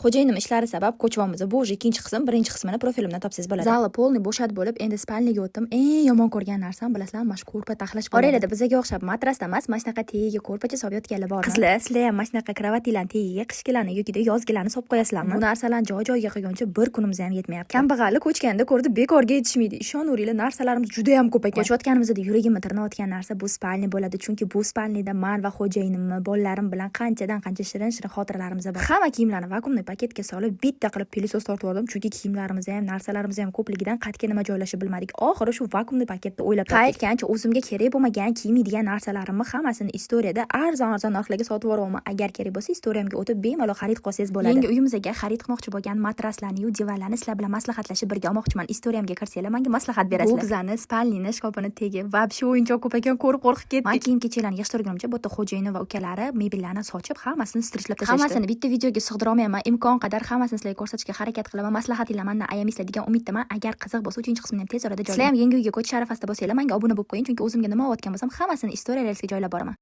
Xo'jayinim ishlari sabab ko'chyapmiz. Bu уже ikkinchi qism, birinchi qismini profilimdan topsangiz bo'ladi. Zali полный bo'shat bo'lib, endi спальня ga o'tdim. Eng yomon ko'rgan narsam, bilasizlarmi, mana shu ko'rpa taxlash bo'ladi. Oranglarda bizaga o'xshab matrasda emas, mana shunaqa tagiga ko'rpacha solib yotganlar bormi? Qizlar, sizlar ham mana shunaqa kravatinglarni tagiga qishkilarni yoki yozgilarni solib qo'yasizlarmi? Bu narsalarni joy joyiga qilguncha bir kunimiz ham yetmayapti. Kambag'alni ko'chganda ko'rdi, bekorga yetishmaydi. Ishonaveringlar, narsalarimiz juda ham ko'p ekan. Ko'chayotganimizda yuragimni tirnayotgan narsa bu спальня bo'ladi, chunki bu спальня da man va xo'jayinimni, bolalarim bilan qanchadan qancha shirin shirin xotiralarimiz bor. Hamma kiyimlarni вакуумный paketga solib, bitta qilib пылесос tortib oldim, chunki kiyimlarimiz ham, narsalarimiz ham ko'pligidan qayerga nima joylashib bilmadik. Oxiri shu вакуумный paketni o'ylab topdik. Qaytgancha o'zimga kerak bo'lmagan, kiymaydigan narsalarimni hammasini istoriyada arzon arzon narxlarga sotib yuboryapman. Agar kerak bo'lsa, istoriyamga o'tib bemalol xarid qilsangiz bo'ladi. Yangi uyimizga xarid qilmoqchi bo'lgan matraslarni yu divanlarni sizlar bilan maslahatlashib birga olmoqchiman. Istoriyamga kirsanglar, menga maslahat berasizlar. Bu bizani спальня ni shkafini tegi вообще o'yinchoq ko'p ekan, ko'rib qo'rqib ketdik. Man kiyim kechaklarni yig'ishtirgunimcha, bu yerda xo'jayinim va ukalari mebellarni sochib, hammasini strichlab tashlashdi. Hammasini bitta videoga sig'dira olmayman. Imkon qadar hammasini sizlarga ko'rsatishga harakat qilaman. Maslahatinglar mandan ayamaysizlar degan umiddaman. Agar qiziq bo'lsa, uchinchi qismini ham tez orada joylayman. Sizlar ham yangi uyga ko'chish arafasida bo'lsanglar, menga obuna bo'lib qo'ying, chunki o'zimga nima olayotgan bo'lsam, hammasini istoriya reelsga joylab boraman.